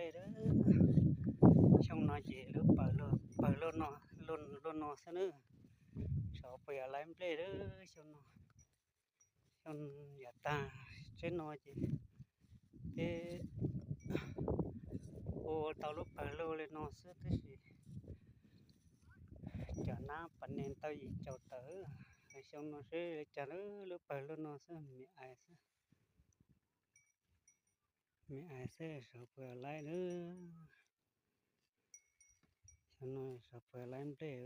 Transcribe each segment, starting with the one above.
nplej. Xyoo no ces lub pawg luaj no, luaj no xwb na. Sav puas yog lawv nplej lawm xyoo no. Xyoo yav tag tsheb no ces peb ua tau lub pawg luaj li no xwb tab sis cov nab pas nees tau yim caum tawm. Xyoo no seb li cas lub pawg luaj no xwb, me ais xwb. Me ais xwb sav puas yog lawv lawm. Xyoo no sav puas yog lawv nplej.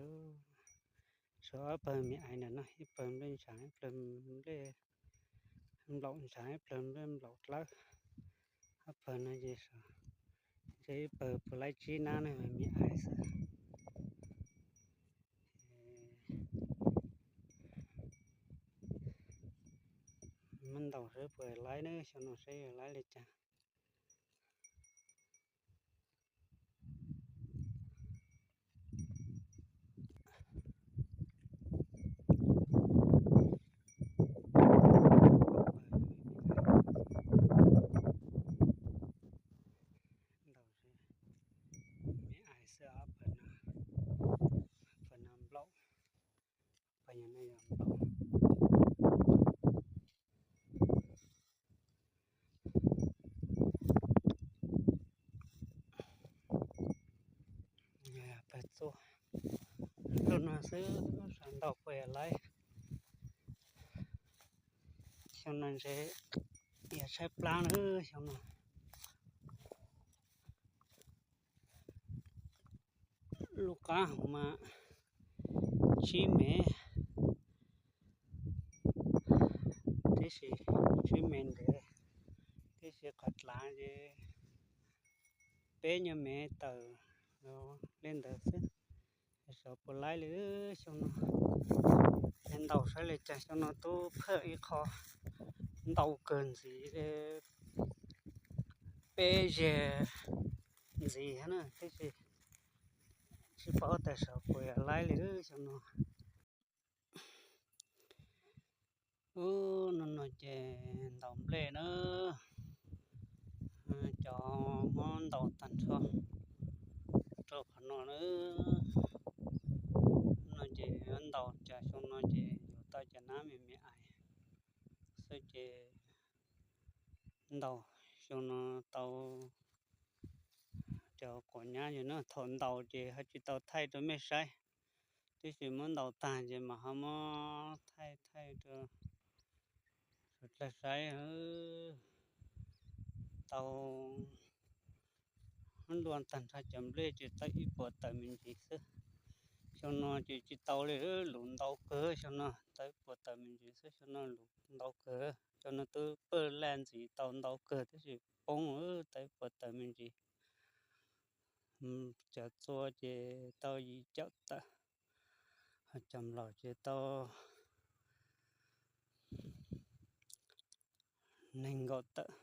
Sav ob pawg me ais ntawm no, ib pawg nplej ntshav, ib pawg nplej nplaum ntshav, ib pawg nplej nplaum dlawb. Ob pawg no ces sav, ntshe ib pawg puas laib tsib nab ne, me ais xwb. Muab ntaus seb puas laib na, xyoo no seb yog laib li cas. Ntaus seb, me ais xwb ob pawg no, pawg no nplaum, pawg no yog nplaum. Pawg txua, lub no xwb sav ntaus puas yog lawv. Xyoo no ntshe yog tshaib plab na xyoo no. Lub qab hauv mas tsib mev, tib si tsib mev ntev, tib si qhov dlav ces peb nyuag mev tawm li ntawd xwb. Sav puas laib li xyoo no. Ntaus saib li cas, xyoo no twb phaj ib qho ntau kawg ntxiv, peb zeg ntxiv na, tib si tsis paub tias sav puas yog laib li xyoo no. Ub, no no ces ntaus nplej na, cov muab ntaus tag nrho rau qhov no na. No ces ntaus cas xyoo no ces yuav tau cov nab me me ais xwb ces ntaus xyoo no tau cov quav nyab yog no. Thaum ntaus ces ho tsis tau thaij rau mej saib, tib si muab ntaus tag ces mas ho muab thaij thaij rau sawv daws saib. Tau dua tag nrho cov nplej ces tau ib puas tawm me ntsis xwb. Xyoo no ces tsis tau li, luv ntau kawg xyoo no, tau ib puas tawm me ntsis xwb, xyoo no luv ntau kawg. Xyoo no twb pawg laj ntxiv tau ntau kawg tab sis poob, tau ib puas tawm me ntsis. Cov txua ces tau yim caum tawm, ho cov nplaum ces tau nees nkaum tawm,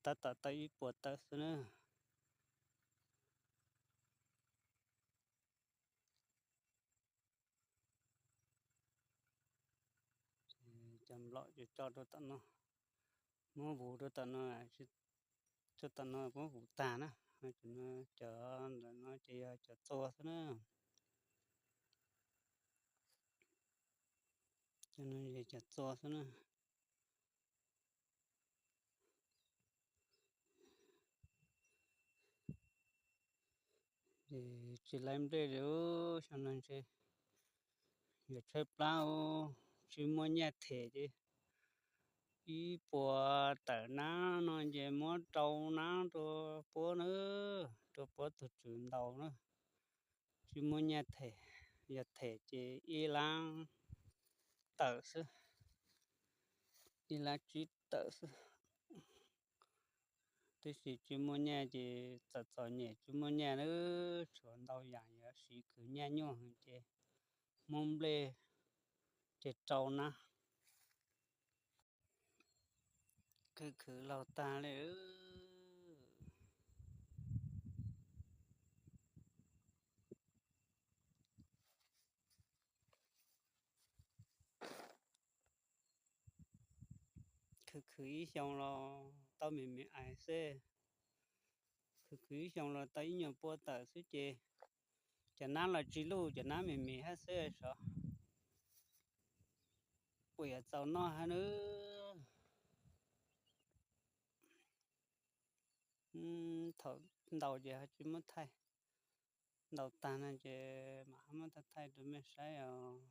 tab tom tau ib puas tawm xwb na. Cov nplaum ces tso rau tom no, muab vuv rau tom no, tso tom no muab vuv tag na. Cov ntawm no ces yog cov txua xwb na. Cov no yog cov txua xwb na. Tsis laib nplej li, xyoo no ntshe yuav tshaib plab, tsis muaj nyiaj them ces ib puas tawm nab no ces muab rau nab rau puab na, rau puab tus tswv ntaus na. Tsis muaj nyiaj them, yog them ces ib lab tawm xwb, ib lab tsib tawm xwb. Tab sis tsis muaj nyiaj ces txom txom nyem tsis muaj nyiaj na, tshuav ntau yam yuav siv khwv nyiaj nyuaj ces muab nplej ces rau nab. Khwv khwv laug tag li. Khwv khwv ib xyoo los tau me me ais xwb. Khwv khwv ib xyoos los tau ib nyuag pua tawm xwb ces cov nab los tsis luj, cov nab me me hab xwb sov. Puas yuav txaus noj hab nab? Thaum ntaus ces ho tsis muab thaij, ntaus tag no ces mam ho muab thaij thaij rau mej saib os.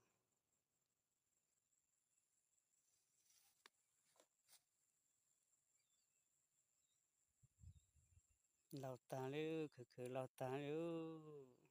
Laug tag li, khwv khwv laug tag li ub.